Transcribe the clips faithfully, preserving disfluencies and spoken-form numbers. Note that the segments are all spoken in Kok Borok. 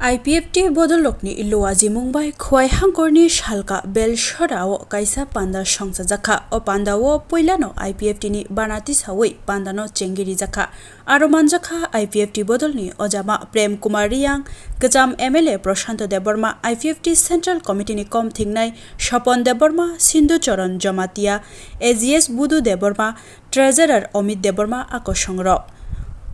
I P F T bodolrokni luajimung bai Khowai hangkorni Salka Belsora o kaisa panda songchajakha. O panda o puilano I P F T ni bana tisawi pandano chengwi rijakha. Aro manjakha I P F T bodolni ojama Prem Kumar Riyang, kwcham M L A Prashanto Debbarma, I P F T Central Committee ni kom thingnai Sopon Debbarma, Sindhu Charan Jamatia, A G S Budu Debbarma, Treasurer Omit Debbarma a kosongrok.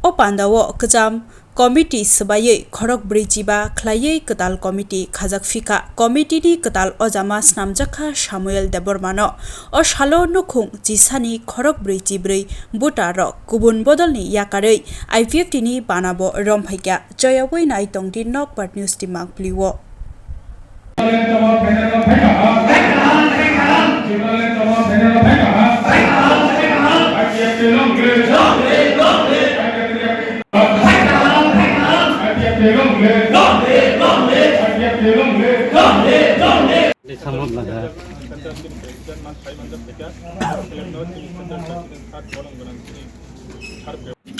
O pandao kwcham committee swbaiwi khorok brwi chiba khlaiwi kwtal committee khajak phikha. Committee ni kwtal ojama snamjakha Samuel Debbarmano. O salo nukhung chisani khorok brwi chibrwi voter rok kubun bodolni yakarwi I P F T ni banabo romphaikha. Choyawi nai tongdi Nokbar News Dimangpli o.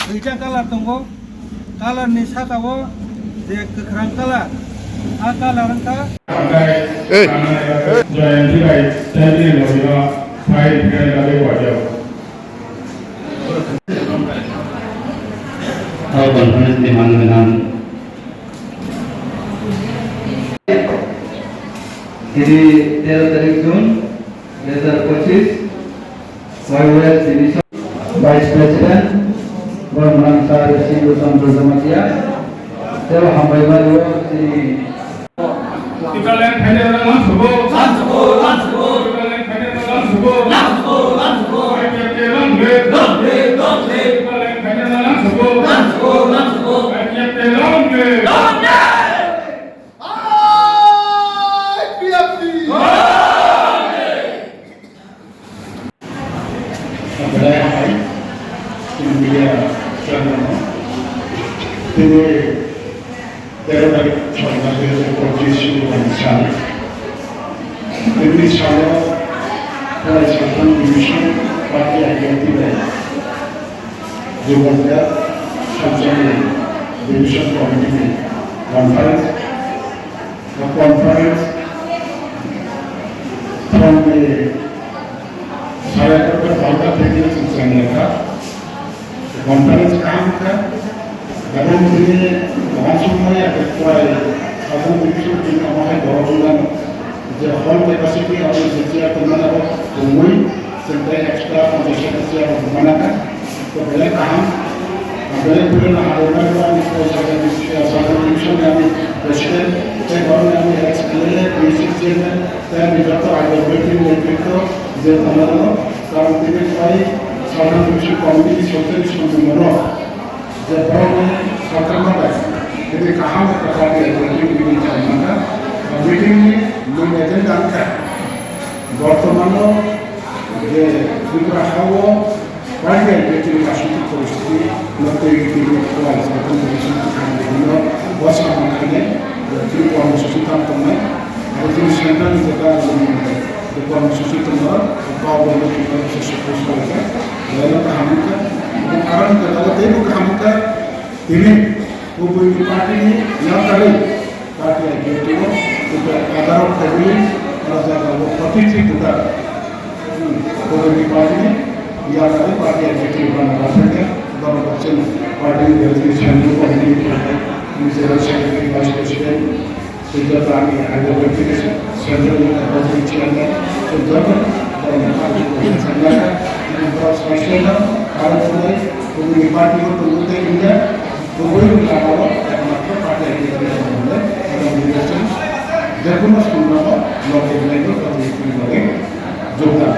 Duita colour tongo, colour ni saka o je kwkhwrang colour, a colour wngkha. Hey. Jayanti bai Chandni Lorima phai phai lagwi wadio. Tei conference ni man gwnang. Tini tero tarik June dui hazar pochis, Y Y S Division Vice President, Bormang Sir Sindhu Chandra Jamatia, tei hambai bai o chini Tipraland phainai rok lamsugo. Lamsugo, lamsugo. Tipraland phainai rok lamsugo. Lamsugo, lamsugo. I P F T long live. Long live, long live. Tipraland phainai rok lamsugo. Lamsugo, lamsugo. I P F T long live. Long live. I P F T. Long live. Belai hambai, chini media chairman no. Tini tero tarik chorna dui hazar pochis Shukrobar ni sal. Tini salo Khowai Salthang Division Party I P F T bai Jogajag Salchani Division Committee ni conference, conference from the Sare egarota barota theke chwng chengya kha. Conference kaham kha. Ebong tini wansukmani ake kwrai, aboni bising tini omo hai borok wngmano. Je hall capacity aboni je chair tongmani abo tongwi, chwng tei extra ponchash chair rok tongmani kha. To belai kaham. Belai belai no hambai mano ani Salthang Division ni ani president, tei borok ni ani ex M L A, D C chairman, tei ani joto agor meeting netrito je tongmano. Karon tini kwrai Salthang Division committee ni secretary songwi mano. Je borok ni salthangma bai tini kaham khe party executive meeting khlaimani kha. Meeting ni main agenda wngkha bortomano je Tripura ha o Party I P F T ni rajnitik poristiti no twi twi kwlai Salthang Division ni bwskango khainai, tini kormosuchi tam tongnai. Abo tini central ni jeta kormosuchi tongo, kok bai no tini kormosuchi tongo. Belai no kaham wngkha. Abo karon wngkha, abo teibo kaham wngkha. Tini kubui ni party ni yakarwi party I P F T o, tei agarok khaigwi o jaga o forty three voter. Kubui ni party ni yakarwi party I P F T o bana rwphaiya, bana bakcheno party ni belai ni saimanwi committee ni general secretary, vice president, tei joto ani Hyderabad theke central ni advisory chairman, tei joto borok ni party ni sanjak borok sai swnam, aro kubui ni party o tongwi tei wngya. Kubui wngkha abo ekmatro party I P F T ni hwnwi abo nirbachon jekono songno logi belai no kothoi twi bagwi jokdam.